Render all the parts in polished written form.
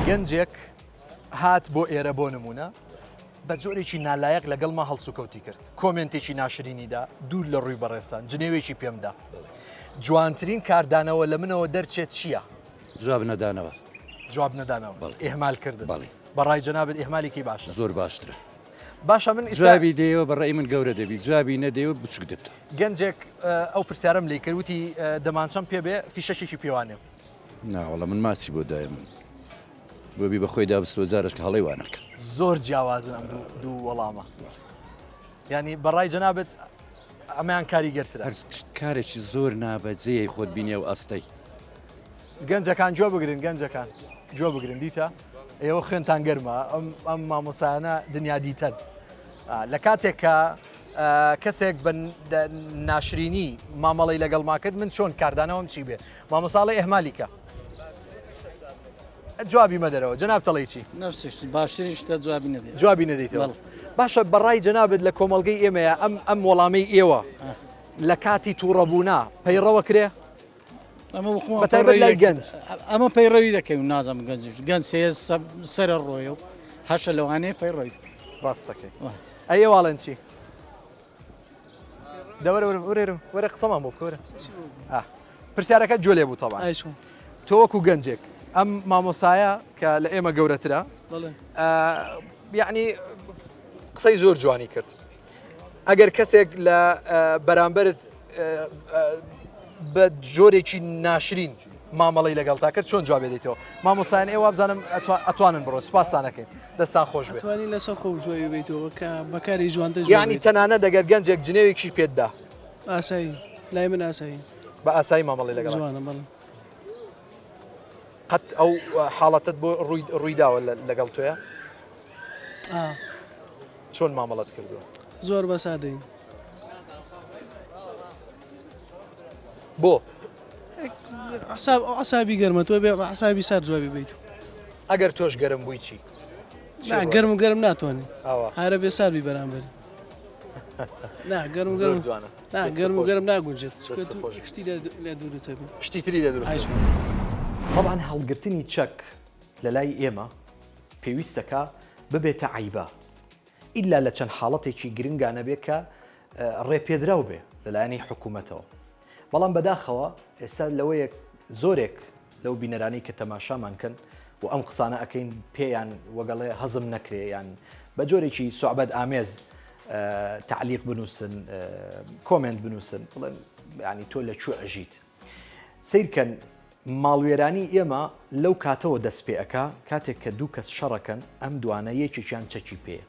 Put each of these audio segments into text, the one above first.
گەنجێک هات بۆ ئێرە بۆ نمونە بە جۆرێکی نالایەق لەگەڵما هەڵسوکەوتی کرد کۆمێنتێکی ناشرینی دا دوور لە ڕووی بەڕێزتان جنێوێکی پێم دا جوانترین کاردانەوە لە منەوە دەرچێت چییە؟ جواب نەدانەوە. جواب نەدانەوە بەڵێ. ئیهمال کردن. بەڵێ. بە ڕای جەنابت ئیهمالی کەی باشە؟ زۆر باشترە. باشە من ئیستا. جوابی دەیەوە بە ڕەئی من گەورە دەبی جوابی نەدەیەوە بچوک دەبتەوە. گەنجێک ئەو پرسیارەم لێی کرد وتی دەمانچەم پێ بێ فیشەکێکی پێوانێم. نا وەڵا من ماچی بۆ دایم بۆ بی بە خۆیدا بستەوە جارەش کە هەڵەی وا نەکا. زۆر جیاوازن ئەم دوو وەڵامە. یانی بە ڕای جەنابت ئەمەیان کاریگەرترە. هەر کارێکی زۆر نابەجێی خۆت بینی ئەو ئاستەی. گەنجەکان گوێ بگرن گەنجەکان گوێ بگرن دیتە ئێوە خوێنتان گەرمە ئەم ئەم مامۆسایانە دنیا دیتەن لە کاتێک کە کەسێک بە ناشرینی مامەڵی لەگەڵما کرد من چۆن کاردانەوەم چی بێ مامۆساڵی ئەهمالیکە جوابی مەدەرەوە جەناب تەڵی چی نفسش باشترین شتە جوابی نەدەیت جوابی نەدەیتەوە باشە بەڕای جەنابت لە کۆمەڵگەی ئێمەیە ئەم ئەم وەڵامەی ئێوە لە کاتی تووڕەبوونا پەیڕەوە کرێ ئەمە وەخۆمان بە تایبەت لای پەیڕەوی گەنج. ئەمە پەیڕەوی دەکەین و نازانم گەنجیش گەنج هەیە سەرە ڕۆیە و هەشە لەوانەیە پەیڕەوی بکەن. ڕاست دەکەی. وا. ئەی ئێوە ئەڵێن چی؟ دە وەرە وەرە وەرە وەرە قسەمان بۆ بکە وەرە. ئا. پرسیارەکەت گوێ لێ بوو تەبعەن. ئای چۆن؟ تۆ وەکو گەنجێک ئەم مامۆستایە کە لە ئێمە گەورەترە بەڵێ. ئا، یەعنی قسەی زۆر جوانی کرد. ئەگەر کەسێک لە بەرامبەرت بە جۆرێکی ناشرین مامەڵی لەگەڵتا کرد چۆن جوابێ دەیتەوە مامۆسایان ئێوە بزانم ئەتوانن بڕۆ سپاسانەکەین دەستان خۆش بێت توانی لەسەر خۆ جوابی بیتەوە کە بەکاری جوانتر یعنی تەنانە دەگەر گەنجێک جنێوێکی پێتدا ئاسایی لای من ئاسایی بە ئاسایی مامەڵی لەگەڵ جوانە بەڵێ قەت ئەو حاڵەتت بۆ ڕوویداوە لەگەڵ تۆیە؟ چۆن مامەڵەت کردووە؟ زۆر بە سادەیی. بۆ؟ عسابی گەرمە تۆ بێ عسابی سارد جوابی بیت. ئەگەر تۆش گەرم بووی چی؟ گەرم و گەرم ناتوانانی هارە بێ سارد بی بەرامبەری. نا گەرم و گەرم جوانە. نا گەرم و گەرم ناگونجێت شتی لێ دروست بێ. شتی تری لێ دروست. تەبعەن هەڵگرتنی چەک لە لای ئێمە پێویستەکا ببێتە عەیبە ئیلا لە چەند حاڵەتێکی گرنگا نەبێ کە ڕێپێدراو بێ لەلایەنی حکوومەتەوە بەڵام بەداخەوە ئێستا لەوەیە زۆرێک لەو بینەرانی کە تەماشامان کەن و ئەم قسانە ئەەکەین پێیان وەگەڵێ هەزم نەکرێ یان بە جۆرێکی سوعبەت ئامێز تعلیق بنووسن کۆمنت بنووسن بڵێن ینی تۆ لە کوێ ئەژیت سیرکەن ماڵوێرانی ئێمە لەو کاتەوە دەست پێ ئەکا کاتێک کە دوو کەس شەڕەکەن ئەم دوانە یەکێکیان چەکی پێیە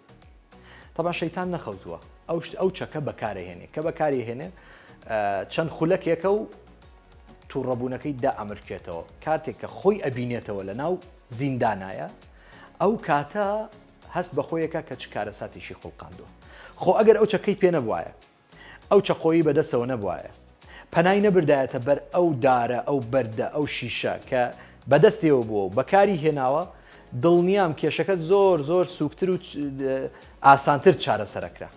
تەبعەن شەیتان نەخەوتووە ئەو شت ئەو چەکە بەکارەهێنێ کە بەکاری هێنێ چەند خولەکێکە و تووڕەبوونەکەی دا ئەمرکێتەوە کاتێک کە خۆی ئەبینێتەوە لە ناو زیندانایە ئەو کاتە هەست بە خۆیەکە کە چ کارەساتێکی خوڵقاندووە خۆ ئەگەر ئەو چەکەی پێ نەبوایە ئەو چەقۆیەی بەدەستەوە نەبوایە، پەنای نەبردایەتە بەر ئەو دارە، ئەو بەردە، ئەو شیشە کە بەدەستیەوە بووە و بەکاری هێناوە، دڵنیام کێشەکە زۆر زۆر سووکتر و ئاسانتر چارەسەرەکرا.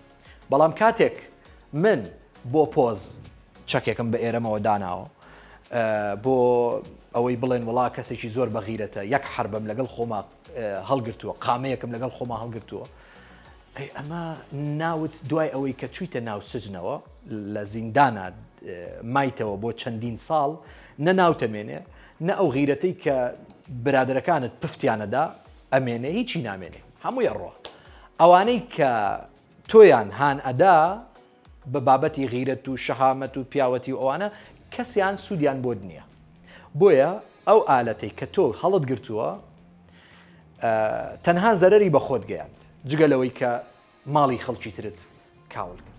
بەڵام کاتێک من بۆ پۆز چەکێکم بە ئێرەمەوە داناوە، بۆ ئەوەی بڵێن وڵا کەسێکی زۆر بەغیرەتە، یەک حەربەم لەگەڵ خۆما هەڵگرتووە، قامەیەکم لەگەڵ خۆما هەڵگرتووە، ئەی ئەمە ناوت دوای ئەوەی کە چوویتە ناو سجنەوە لە زیندانا مایتەوە بۆ چەندین ساڵ نە ناوتەمێنێ نە ئەو غیرەتەی کە برادەرەکانت پفتیانەدا ئەمێنێ هیچی نامێنێ هەمووی ئەڕوا ئەوانەی کە تۆیان هان ئەدا بە بابەتی غیرەت و شەهامەت و پیاوەتی و ئەوانە کەسیان سوودیان بۆت نییە بۆیە ئەو ئالەتەی کە تۆ هەڵت گرتووە تەنها زەرەری بە خۆت گەیاند جگە لەوەی کە ماڵی خەڵکی ترت کاول کرد.